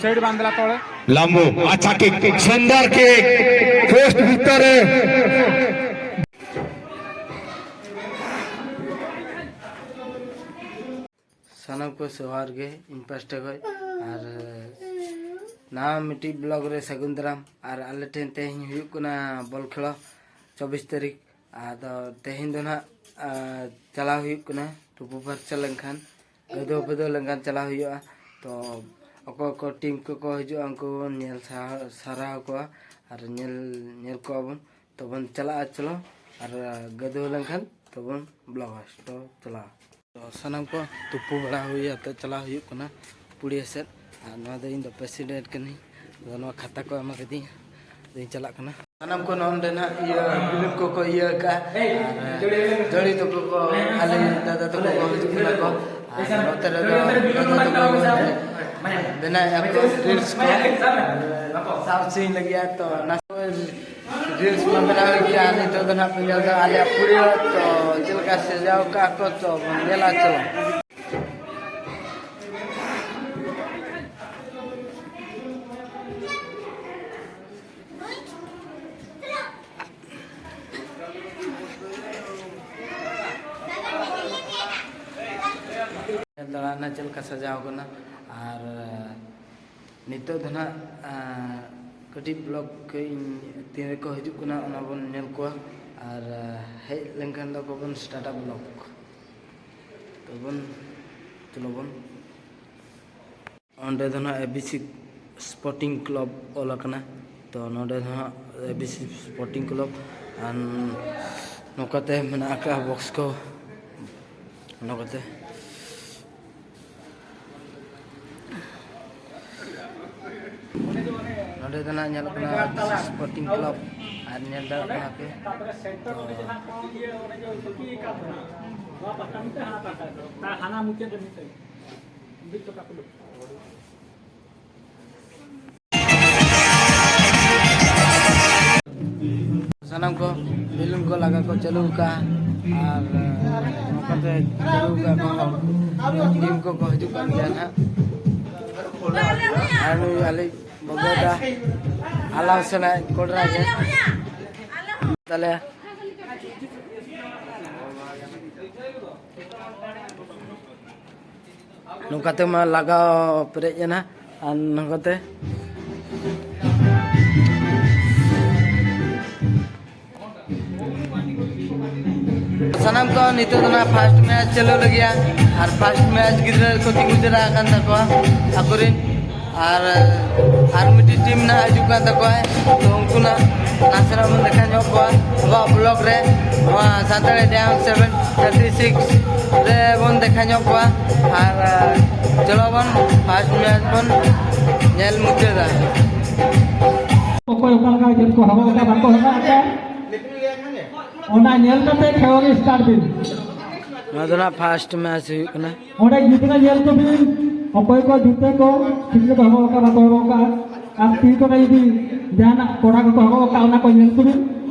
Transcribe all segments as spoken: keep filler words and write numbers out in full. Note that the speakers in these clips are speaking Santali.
ᱥᱟᱭᱤᱰ ᱵᱟᱝ ᱫᱮᱞᱟ ᱛᱚᱲᱮ᱾ ᱞᱟᱢᱵᱩ, ᱟᱪᱪᱷᱟ ᱠᱤᱠ, ᱥᱩᱱᱫᱚᱨ ᱠᱤᱠ, ᱯᱳᱥᱴ ᱵᱷᱤᱛᱚᱨ ᱨᱮ᱾ ᱥᱟᱱᱟᱢ ᱠᱚ ᱡᱚᱦᱟᱨ ᱜᱮ ᱤᱧ ᱯᱟᱥᱴᱟ ᱠᱷᱚᱱ᱾ ᱟᱨ ᱱᱟᱣᱟ ᱢᱤᱫᱴᱤᱡ ᱵᱞᱚᱜ ᱨᱮ ᱥᱟᱹᱜᱩᱱ ᱫᱟᱨᱟᱢ᱾ ᱟᱨ ᱟᱞᱮ ᱴᱷᱮᱱ ᱛᱮᱦᱮᱧ ᱦᱩᱭᱩᱜ ᱠᱟᱱᱟ ᱵᱚᱞ ᱠᱷᱮᱞᱟ ᱪᱚᱵᱵᱤᱥ ᱛᱟᱹᱨᱤᱠᱷ᱾ ᱟᱫᱚ ᱛᱮᱦᱮᱧ ᱫᱚ ᱱᱟᱦᱟᱜ, ᱟᱨ, ᱪᱟᱞᱟᱣ ᱦᱩᱭᱩᱜ ᱠᱟᱱᱟ ᱛᱩᱯᱩ ᱯᱷᱟᱨᱪᱟ ᱞᱮᱱᱠᱷᱟᱱ, ᱜᱟᱹᱫᱟᱹᱣ ᱯᱟᱹᱫᱟᱹᱣ ᱞᱮᱱᱠᱷᱟᱱ ᱪᱟᱞᱟᱣ ᱦᱩᱭᱩᱜᱼᱟ᱾ ᱛᱚ ᱚᱠᱚᱭ ᱠᱚ ᱴᱤᱢ ᱠᱚᱠᱚ ᱦᱤᱡᱩᱜᱼᱟ, ᱩᱱᱠᱩ ᱵᱚᱱ ᱧᱮᱞ ᱥᱟᱨᱦᱟᱣ ᱠᱚᱣᱟ ᱟᱨ ᱧᱮᱞ, ᱧᱮᱞ ᱠᱚᱣᱟ ᱵᱚᱱ᱾ ᱛᱚ ᱵᱚᱱ ᱪᱟᱞᱟᱜᱼᱟ, ᱪᱚᱞᱚ᱾ ᱟᱨ ᱜᱟᱹᱫᱟᱹᱣ ᱞᱮᱱᱠᱷᱟᱱ ᱛᱚ ᱵᱚᱱ ᱵᱞᱚᱜᱟ᱾ ᱛᱚ ᱪᱟᱞᱟᱣ᱾ ᱛᱚ ᱥᱟᱱᱟᱢ ᱠᱚ ᱛᱩᱯᱩ ᱵᱟᱲᱟ ᱦᱩᱭ ᱟᱛᱮ ᱪᱟᱞᱟᱣ ᱦᱩᱭᱩᱜ ᱠᱟᱱᱟ ᱯᱩᱲᱤᱭᱟᱹ ᱥᱮᱫ᱾ ᱟᱨ ᱱᱚᱣᱟ ᱫᱚ ᱤᱧ ᱫᱚ ᱯᱨᱮᱥᱤᱰᱮᱱᱴ ᱠᱟᱹᱱᱟᱹᱧ᱾ ᱟᱫᱚ ᱱᱚᱣᱟ ᱠᱷᱟᱛᱟ ᱠᱚ ᱮᱢᱟ ᱠᱟᱫᱤᱧᱟ, ᱟᱫᱚᱧ ᱪᱟᱞᱟᱜ ᱠᱟᱱᱟ᱾ ᱥᱟᱱᱟᱢ ᱠᱚ ᱱᱚᱰᱮ ᱱᱟᱜ ᱤᱭᱟᱹ ᱵᱤᱞᱤᱯ ᱠᱚᱠᱚ ᱤᱭᱟᱹ ᱟᱠᱟᱫᱼᱟ᱾ ᱟᱨ ᱡᱟᱹᱲᱤ ᱛᱟᱠᱚ ᱠᱚ, ᱟᱞᱮ ᱫᱟᱫᱟ ᱛᱟᱠᱚ ᱠᱚ ᱦᱤᱡᱩᱜ ᱠᱟᱱᱟ ᱠᱚ᱾ ᱟᱨ ᱱᱚᱛᱮ ᱨᱮᱫᱚ ᱫᱟᱫᱟ ᱛᱟᱠᱚ ᱵᱮᱱᱟᱣᱮᱫᱼᱟ ᱠᱚ ᱨᱤᱞᱥ ᱠᱚ᱾ ᱥᱟᱵ ᱥᱤᱧ ᱞᱟᱹᱜᱤᱫ ᱛᱚ ᱱᱟᱥᱮ ᱨᱤᱞᱥ ᱢᱟ ᱵᱮᱱᱟᱣ ᱦᱩᱭ ᱠᱮᱜᱼᱟ, ᱱᱤᱛᱚᱜ ᱫᱚ ᱱᱟᱦᱟᱜ ᱯᱮ ᱧᱮᱞ ᱮᱫᱟ ᱟᱞᱮᱭᱟᱜ ᱯᱩᱲᱤᱭᱟᱹ, ᱛᱚ ᱪᱮᱫ ᱞᱮᱠᱟ ᱥᱟᱡᱟᱣ ᱠᱟᱜᱼᱟ ᱠᱚ, ᱛᱚ ᱵᱚᱱ ᱧᱮᱞᱟ ᱪᱚ᱾ ᱧᱮᱞ ᱫᱟᱲᱮᱭᱟᱜ ᱠᱟᱱᱟ ᱪᱮᱫ ᱞᱮᱠᱟ ᱥᱟᱡᱟᱣ ᱠᱟᱱᱟ᱾ ᱟᱨ ᱱᱤᱛᱚᱜ ᱫᱚ ᱱᱟᱦᱟᱜ, ᱟᱸ, ᱠᱟᱹᱴᱤᱡ ᱵᱞᱚᱜ ᱤᱧ ᱛᱤᱱ ᱨᱮᱠᱚ ᱦᱤᱡᱩᱜ ᱠᱟᱱᱟ, ᱚᱱᱟ ᱵᱚᱱ ᱧᱮᱞ ᱠᱚᱣᱟ᱾ ᱟᱨ, ᱟᱸ, ᱦᱮᱡ ᱞᱮᱱᱠᱷᱟᱱ ᱫᱚ ᱠᱚ ᱵᱚᱱ ᱥᱴᱟᱨᱴᱟ ᱵᱞᱚᱜ᱾ ᱛᱚ ᱵᱚᱱ, ᱪᱚᱞᱚ ᱵᱚᱱ᱾ ᱚᱸᱰᱮ ᱫᱚ ᱱᱟᱦᱟᱜ A B C sporting club ᱚᱞ ᱟᱠᱟᱱᱟ᱾ ᱛᱚ ᱱᱚᱰᱮ ᱫᱚ ᱱᱟᱦᱟᱜ A B C sporting club. ᱟᱨ ᱱᱚᱝᱠᱟᱛᱮ ᱢᱮᱱᱟᱜ ᱟᱠᱟᱫᱼᱟ ᱵᱚᱠᱥ ᱠᱚ, ᱱᱚᱝᱠᱟᱛᱮ᱾ ᱱᱚᱰᱮ ᱫᱚ ᱱᱟᱜ ᱧᱮᱞᱚᱜ ᱠᱟᱱᱟ ᱥᱯᱳᱨᱴᱤᱝ ᱠᱞᱟᱵᱽ, ᱟᱨ ᱧᱮᱞ ᱫᱟᱲᱮᱭᱟᱜ ᱠᱟᱱᱟ ᱯᱮ᱾ ᱛᱚ, ᱦᱟᱱᱟ ᱢᱩᱪᱟᱹᱫ ᱨᱮ ᱢᱤᱫᱴᱮᱱ᱾ ᱥᱟᱱᱟᱢ ᱠᱚ ᱵᱮᱞᱩᱱ ᱠᱚ ᱞᱟᱜᱟ ᱠᱚ ᱪᱟᱹᱞᱩ ᱟᱠᱟᱫᱼᱟ, ᱟᱨ ᱱᱚᱝᱠᱟᱛᱮ ᱪᱟᱹᱞᱩ ᱟᱠᱟᱫᱼᱟ ᱠᱚ᱾ ᱴᱤᱢ ᱠᱚᱠᱚ ᱦᱤᱡᱩᱜ ᱠᱟᱱ ᱜᱮᱭᱟ ᱱᱟᱦᱟᱜ᱾ ᱟᱨ ᱱᱩᱭ ᱟᱞᱮ ᱵᱟᱵᱟ ᱫᱟ ᱟᱞᱟᱝ ᱥᱮᱱᱟᱜ ᱠᱚᱰᱨᱟ ᱜᱮ᱾ ᱛᱟᱦᱞᱮ ᱱᱚᱝᱠᱟ ᱛᱮᱢᱟ ᱞᱟᱜᱟᱣ ᱯᱮᱨᱮᱡ ᱮᱱᱟ᱾ ᱟᱨ ᱱᱚᱝᱠᱟᱛᱮ ᱥᱟᱱᱟᱢ ᱠᱚ ᱱᱤᱛᱚᱜ ᱫᱚ ᱱᱟᱜ ᱯᱷᱟᱥᱴ ᱢᱮᱪ ᱪᱟᱹᱞᱩ ᱞᱟᱹᱜᱤᱫᱼᱟ᱾ ᱟᱨ ᱯᱷᱟᱥᱴ ᱢᱮᱪ ᱜᱤᱫᱽᱨᱟᱹ ᱠᱚ ᱛᱤᱸᱜᱩ ᱡᱟᱣᱨᱟ ᱟᱠᱟᱱ ᱛᱟᱠᱚᱣᱟ ᱟᱠᱚᱨᱮᱱ᱾ ᱟᱨ, ᱟᱨ ᱢᱤᱫᱴᱤᱡ ᱴᱤᱢ ᱱᱟᱜ ᱦᱤᱡᱩᱜ ᱠᱟᱱ ᱛᱟᱠᱚᱣᱟ᱾ ᱛᱚ ᱩᱱᱠᱩ ᱱᱟᱜ ᱱᱟᱥᱮᱱᱟᱜ ᱵᱚᱱ ᱫᱮᱠᱷᱟ ᱧᱚᱜ ᱠᱚᱣᱟ ᱟᱵᱚᱣᱟᱜ ᱵᱞᱚᱜ ᱨᱮ, ᱱᱚᱣᱟ Santali dam seven thirty six ᱨᱮ ᱵᱚᱱ ᱫᱮᱠᱷᱟ ᱧᱚᱜ ᱠᱚᱣᱟ᱾ ᱟᱨ ᱪᱚᱞᱚ ᱵᱚᱱ ᱯᱷᱟᱥᱴ ᱢᱮᱪ ᱵᱚᱱ ᱧᱮᱞ ᱢᱩᱪᱟᱹᱫᱟ᱾ ᱚᱠᱚᱭ ᱚᱠᱟ ᱞᱮᱠᱟ ᱡᱮᱞ ᱠᱚ ᱦᱚᱦᱚ ᱟᱠᱟᱫ, ᱵᱟᱠᱚ ᱦᱚᱦᱚ ᱟᱠᱟᱫ, ᱚᱱᱟ ᱧᱮᱞ ᱠᱟᱛᱮ ᱠᱷᱮᱞᱳᱰ ᱥᱴᱟᱨᱴ ᱵᱤᱱ᱾ ᱱᱚᱣᱟ ᱫᱚ ᱱᱟᱜ ᱯᱷᱟᱥᱴ ᱢᱮᱪ ᱦᱩᱭᱩᱜ ᱠᱟᱱᱟ᱾ ᱚᱸᱰᱮ ᱜᱤᱫᱽᱨᱟᱹ ᱧᱮᱞ ᱠᱚᱵᱤᱱ, ᱚᱠᱚᱭ ᱠᱚ ᱡᱩᱛᱟᱹ ᱠᱚ ᱴᱷᱤᱠ ᱢᱚᱛᱚ ᱦᱚᱨᱚᱜ ᱟᱠᱟᱫ, ᱵᱟᱠᱚ ᱦᱚᱨᱚᱜ ᱟᱠᱟᱫ, ᱟᱨ ᱛᱤ ᱠᱚᱨᱮ ᱡᱩᱫᱤ ᱡᱟᱦᱟᱱᱟᱜ ᱠᱚᱲᱟ ᱠᱚᱠᱚ ᱦᱚᱨᱚᱜ ᱟᱠᱟᱫ, ᱚᱱᱟ ᱠᱚ ᱧᱮᱞ ᱠᱚᱵᱤᱱ,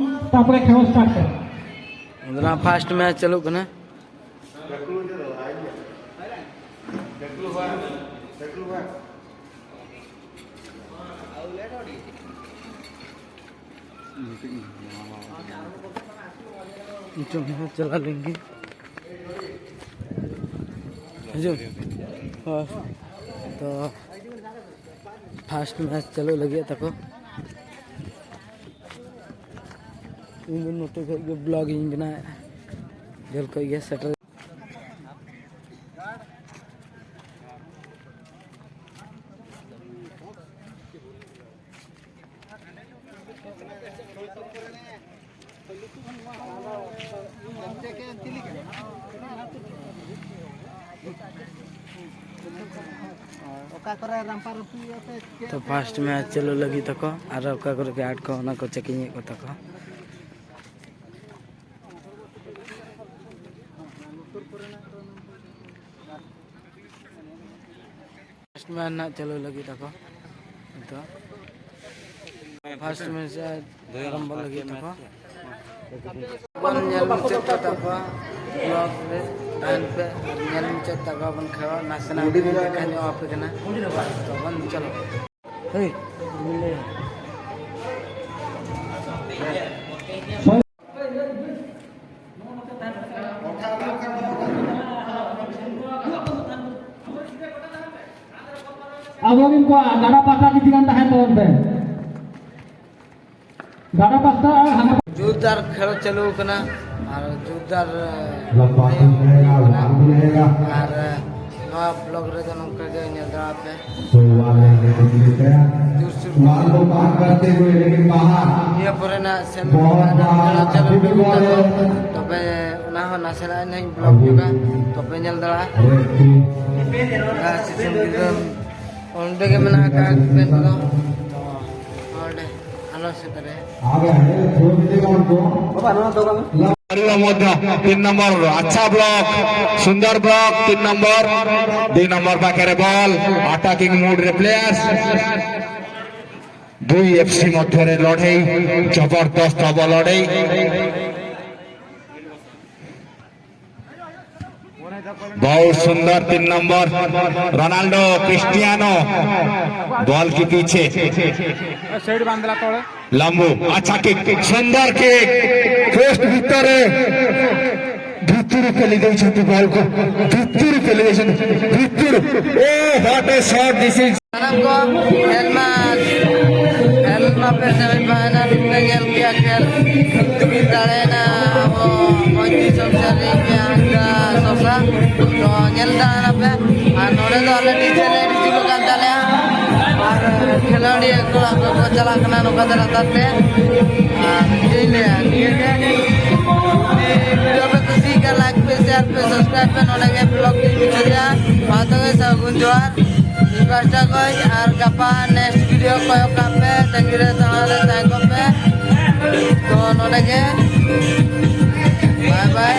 ᱛᱟᱨᱯᱚᱨᱮ ᱠᱷᱮᱞ ᱥᱴᱟᱨᱴ ᱠᱚ᱾ ᱚᱸᱰᱮᱱᱟᱜ ᱯᱷᱟᱥᱴ ᱢᱮᱪ ᱪᱟᱹᱞᱩᱜ ᱠᱟᱱᱟ᱾ ᱱᱤᱛᱚᱜ ᱦᱚᱸ ᱪᱟᱞᱟᱣ ᱞᱮᱱ ᱜᱮ᱾ ᱦᱤᱡᱩᱜ᱾ ᱦᱳᱭ᱾ ᱛᱚ ᱯᱷᱟᱥᱴ ᱢᱮᱪ ᱪᱟᱹᱞᱩᱜ ᱞᱟᱹᱜᱤᱫ ᱛᱟᱠᱚ᱾ ᱤᱧ ᱫᱚ ᱱᱚᱛᱮ ᱠᱷᱚᱡ ᱜᱮ ᱵᱞᱚᱜ ᱤᱧ ᱵᱮᱱᱟᱣᱮᱫᱼᱟ, ᱡᱷᱟᱹᱞ ᱠᱷᱚᱡ ᱜᱮ ᱥᱮᱴᱮᱨ᱾ ᱚᱠᱟ ᱠᱚᱨᱮ ᱨᱟᱢᱯᱟ ᱨᱩᱯᱤ ᱟᱯᱮ ᱪᱮᱫ? ᱛᱚ ᱯᱷᱟᱥᱴ ᱢᱮᱪ ᱪᱟᱹᱞᱩ ᱞᱟᱹᱜᱤᱫ ᱛᱟᱠᱚ, ᱟᱨ ᱚᱠᱟ ᱠᱚᱨᱮ ᱜᱮ ᱟᱴ ᱠᱚ, ᱚᱱᱟ ᱠᱚ ᱪᱮᱠᱤᱝ ᱮᱫ ᱠᱚ ᱛᱟᱠᱚ᱾ ᱯᱷᱟᱥᱴ ᱢᱮᱪ ᱱᱟᱜ ᱪᱟᱹᱞᱩ ᱞᱟᱹᱜᱤᱫ ᱛᱟᱠᱚ ᱱᱤᱛᱚᱜ᱾ ᱯᱷᱟᱥᱴ ᱢᱮᱪ ᱟᱨᱟᱢᱵᱚ ᱞᱟᱹᱜᱤᱫ ᱛᱟᱠᱚ᱾ ᱵᱚᱱ ᱧᱮᱞ ᱢᱩᱪᱟᱹᱫ ᱠᱮᱫ ᱛᱟᱠᱚᱣᱟ ᱵᱞᱚᱜ ᱨᱮ᱾ ᱟᱨ ᱯᱮ ᱧᱮᱞ ᱢᱩᱪᱟᱹᱫ ᱛᱟᱠᱚ ᱵᱚᱱ ᱠᱷᱮᱞ ᱱᱟᱥᱮᱱᱟᱜ ᱵᱚᱱ ᱫᱮᱠᱷᱟ ᱧᱚᱜ ᱟᱯᱮ ᱠᱟᱱᱟ᱾ ᱛᱚᱵᱚᱱ ᱪᱚᱞᱚ᱾ ᱦᱮᱭ᱾ ᱟᱵᱚᱨᱮᱱ ᱠᱚᱣᱟᱜ ᱜᱟᱰᱟ ᱯᱟᱥᱟ ᱠᱤᱪᱷᱩ ᱜᱟᱱ ᱛᱟᱦᱮᱱ ᱛᱟᱵᱚᱱ ᱯᱮ᱾ ᱜᱟᱰᱟ ᱯᱟᱥᱟ ᱟᱨ ᱦᱟᱱᱟ ᱡᱳᱨᱫᱟᱨ ᱠᱷᱮᱞ ᱪᱟᱹᱞᱩ ᱟᱠᱟᱱᱟ ᱟᱨ ᱡᱳᱨᱫᱟᱨ, ᱞᱚᱢᱵᱟ ᱠᱷᱮᱞ ᱠᱷᱮᱞ ᱟᱨ ᱵᱟᱝ ᱠᱷᱮᱞ᱾ ᱟᱨ ᱱᱚᱣᱟ ᱵᱞᱚᱜ ᱨᱮᱫᱚ ᱱᱚᱝᱠᱟ ᱜᱮ ᱧᱮᱞ ᱫᱟᱲᱮᱭᱟᱜ ᱯᱮ᱾ ᱥᱚᱢᱵᱟᱨ ᱞᱮ ᱞᱮ ᱫᱤᱞᱤ ᱛᱮ ᱡᱳᱨᱥᱳᱨ ᱢᱟᱨ ᱠᱚ ᱵᱟᱝ ᱠᱟᱨᱛᱮ ᱦᱩᱭ ᱞᱮᱠᱤᱱ ᱵᱟᱦᱟᱨ ᱱᱤᱭᱟᱹ ᱯᱚᱨᱮᱱᱟᱜ ᱥᱮᱢᱤ ᱵᱚᱦᱚᱛ ᱯᱷᱟᱭᱱᱟᱞ ᱵᱟᱨ ᱠᱷᱮᱞ ᱪᱟᱹᱞᱩ ᱟᱹᱰᱤ ᱞᱟᱹᱜᱤᱫ ᱵᱟᱨ ᱛᱟᱠᱚ᱾ ᱛᱚᱵᱮ ᱚᱱᱟ ᱦᱚᱸ ᱱᱟᱥᱮᱱᱟᱜ ᱤᱧ ᱵᱞᱚᱜ ᱧᱚᱜᱟ, ᱛᱚᱵᱮ ᱧᱮᱞ ᱫᱟᱲᱮᱭᱟᱜᱼᱟ᱾ ᱨᱮᱰᱤ᱾ ᱚᱱᱟ ᱥᱤᱥᱤᱨ ᱜᱤᱫᱽᱨᱟᱹ ᱚᱸᱰᱮ ᱜᱮ ᱢᱮᱱᱟᱜ ᱟᱠᱟᱫ ᱵᱮᱱ ᱫᱚ᱾ ᱛᱚ ᱚᱸᱰᱮ ᱟᱞᱚ ᱥᱮᱫ ᱨᱮ᱾ ᱟᱨ ᱦᱮ ᱯᱷᱳᱱ ᱛᱮ ᱠᱟᱱ ᱠᱚ᱾ ᱵᱟᱵᱟ, ᱱᱚᱣᱟ ᱫᱚ ᱵᱟᱝ᱾ ᱟᱨᱤᱣᱟ ᱢᱚᱫᱽᱫᱷᱚ ᱛᱤᱱ ᱱᱚᱢᱵᱚᱨ ᱟᱪᱪᱷᱟ ᱵᱞᱚᱠ, ᱥᱩᱱᱫᱚᱨ ᱵᱞᱚᱠ ᱛᱤᱱ ᱱᱚᱢᱵᱚᱨ, ᱫᱩᱭ ᱱᱚᱢᱵᱚᱨ ᱯᱟᱠᱷᱮ ᱨᱮ ᱵᱚᱞ, ᱟᱴᱟᱠᱤᱝ ᱢᱩᱰ ᱨᱮ ᱯᱞᱮᱭᱟᱨᱥ, ᱫᱩᱭ ᱮᱯᱷᱥᱤ ᱢᱚᱫᱽᱫᱷᱚ ᱨᱮ ᱞᱚᱲᱦᱟᱭ, ᱡᱚᱵᱚᱨᱫᱚᱥᱛ ᱦᱚᱵᱚ ᱞᱚᱲᱦᱟᱭ᱾ ᱵᱚᱦᱩᱛ ᱥᱩᱱᱫᱚᱨ ᱛᱤᱱ ᱱᱚᱢᱵᱚᱨ, ᱨᱳᱱᱟᱞᱰᱳ, ᱠᱨᱤᱥᱴᱤᱭᱟᱱᱳ, ᱵᱚᱞ ᱠᱤ ᱯᱤᱪᱷᱮ। ᱞᱟᱢᱵᱩ, ᱟᱪᱪᱷᱟ ᱠᱤᱠ, ᱥᱩᱱᱫᱚᱨ ᱠᱤᱠ, ᱯᱳᱥᱴ ᱵᱷᱤᱛᱚᱨ ᱨᱮ, ᱵᱷᱤᱛᱩᱨ ᱨᱮ ᱯᱮᱞᱮ ᱫᱮᱡ ᱪᱷᱩᱴᱩ ᱵᱚᱞ ᱠᱚ, ᱵᱷᱤᱛᱩᱨ ᱨᱮ ᱯᱮᱞᱮ ᱫᱮᱡ ᱪᱷᱩᱴᱩ, ᱵᱷᱤᱛᱩᱨ, ᱳ, what a shot this is। ᱥᱟᱱᱟᱢ ᱠᱚ ᱠᱷᱮᱞ ᱢᱟ, ᱠᱷᱮᱞ ᱢᱟ ᱯᱮ ᱥᱮᱢᱤ ᱯᱷᱟᱭᱱᱟᱞ ᱯᱮ ᱧᱮᱞ ᱠᱮᱭᱟ ᱠᱷᱮᱞ, ᱫᱟᱲᱮᱭᱮᱱᱟ ᱟᱵᱚ ᱢᱚᱡᱽ ᱫᱤᱥᱚᱢ ᱥᱮᱫ ᱨᱮ ᱯᱮᱭᱟ ᱦᱟᱸᱥᱫᱟ ᱥᱚᱥᱟ, ᱛᱚ ᱧᱮᱞ ᱫᱟᱲᱮᱭᱟᱜᱼᱟ ᱯᱮ᱾ ᱟᱨ ᱱᱚᱰᱮ ᱫᱚ ᱟᱞᱮ ᱰᱤᱡᱮ ᱞᱮ ᱨᱤᱡᱤᱵᱷ ᱟᱠᱟᱫ ᱛᱟᱞᱮᱭᱟ᱾ ᱟᱨ ᱠᱷᱮᱞᱳᱰᱤᱭᱟᱹ ᱠᱚᱲᱟ ᱠᱚᱠᱚ ᱪᱟᱞᱟᱜ ᱠᱟᱱᱟ ᱱᱚᱝᱠᱟ ᱫᱷᱟᱨᱟ ᱛᱮ᱾ ᱟᱨ ᱪᱮᱫ ᱤᱧ ᱞᱟᱹᱭᱟ, ᱱᱤᱭᱟᱹ ᱜᱮ᱾ ᱡᱩᱫᱤ ᱵᱷᱤᱰᱤᱭᱳ ᱯᱮ ᱠᱩᱥᱤᱭᱟᱜ ᱠᱷᱟᱱ, ᱞᱟᱭᱤᱠ ᱯᱮ, ᱥᱮᱭᱟᱨ ᱯᱮ, ᱥᱟᱵᱥᱠᱨᱟᱭᱤᱵ ᱯᱮ᱾ ᱱᱚᱰᱮ ᱜᱮ ᱵᱞᱚᱜ ᱫᱚᱧ ᱢᱩᱪᱟᱹᱫᱮᱜᱼᱟ᱾ ᱢᱟ ᱛᱚᱵᱮ ᱥᱟᱹᱜᱩᱱ ᱡᱚᱦᱟᱨ᱾ ᱤᱧ ᱯᱟᱦᱴᱟ ᱠᱷᱚᱱ ᱟᱨ ᱜᱟᱯᱟ ᱱᱮᱠᱥᱴ ᱵᱷᱤᱰᱤᱭᱳ ᱠᱚᱭᱚᱜ ᱠᱟᱜ ᱯᱮ, ᱛᱟᱺᱜᱤ ᱨᱮ ᱛᱟᱦᱮᱸ ᱨᱮ ᱛᱟᱦᱮᱸ ᱠᱚᱜ ᱯᱮ᱾ ᱛᱚ ᱱᱚᱰᱮ ᱜᱮ ᱵᱟᱭ ᱵᱟᱭ᱾